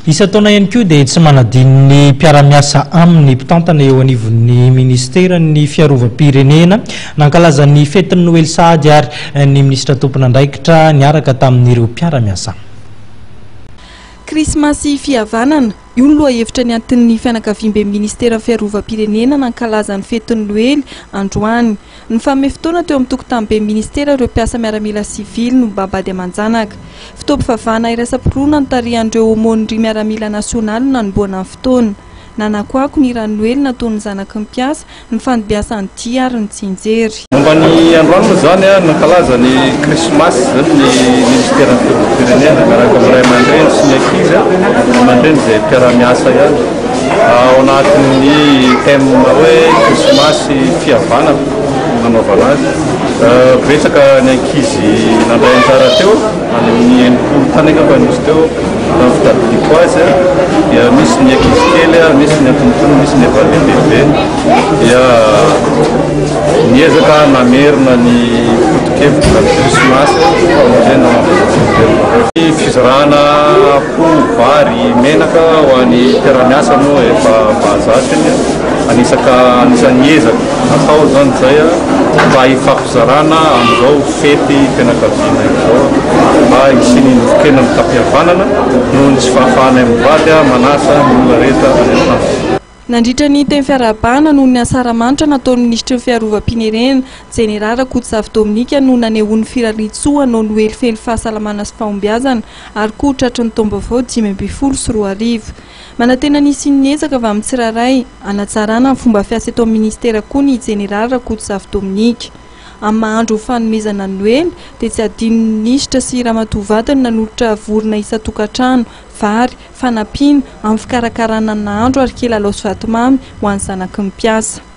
Isan-taona ihany koa dia tsy manadino ny mpiara-miasa aminy mpitantana eo anivon'ny ministeran'ny fiarovam-pirenena. Nankalaza ny fetin'ny Noely sahady ary ny minisitra tompon'andraikitra niaraka tamin'ireo mpiara-miasa. Krismasy fihavanana, io no lohahevitra niantin'ny fianakaviamben'ny ministeran'ny fiarovam-pirenena nankalaza ny fetin'ny Noely androany. Nifanome fotoana teo amin'ny tokotaniben'ny minisitera ireo mpiasa miaramila sivily nombam-bady aman-janaka. Fotoam-pivavahana iraisam-pinoana notarihan'ireo aumônerie miaramila nasionaly no nanombohana ny fotoana. Nanakoako ny hiran'ny Noely nataon'ny zanaky ny mpiasa, ny fandimbiasan'ny dihy ary ny tsinjery. Momba ny androany moa izany, nankalaza ny krismasy izany ny minisiteran'ny fiarovam-pirenena miaraka amin'ny ray aman-dreny sy ny ankizy, ray aman-dreny izay mpiara-miasa ihany. Ao anatin'ny thème hoe krismasy fihavanana no nanaovana azy. Betsaka ny ankizy nandray anjara teo, any amin'ny 60 tany angamba no izy teo raha ny fitadidiako azy. Dia misy ny ankizy kely, misy ny antonontonony, misy ny efa lehibebe. Dia niezaka namerina ny foto-kevitra ny krismasy famonjena ho an'ny fizarana akoho, vary, menaka ho an'ny mpiara-miasa moa efa mahazatra iny. Anisaka anisan'ny ezaka atao izany izay mba hifampizarana amin'izao fety fianakaviana izao mba hisian'ny nofon-kena mitam-pihavanana noho ny tsy fahafahanay mivady manasa ny olona rehetra any an-trano. Nandritra ny teny fiarahabana noho ny asaramanitra nataon'ny minisitry ny Fiarovam-pirenena, Jeneraly Rakotozafy Dominique no nanehoany firarian-tsoa hanao Noely feno fahasalamana sy fahombiazana ary koa ho tratry ny taom-baovao 2015. Manantena ny hisian'ny ezaka avy amin'ny tsirairay hanatsarana ny fomba fiasa eto amin'ny minisitera koa ny Jeneraly Rakotozafy Dominique. Amin'ny maha andro ho fanomezana ny Noely dia tsy adinon'ny minisitra sy ramatoa vadiny nanolotra vorona isan-tokantrano, vary, fanampiana amin'ny fikarakarana ny nahandro ary kilalao sy vatomamy ho an'ny zanaky ny mpiasa.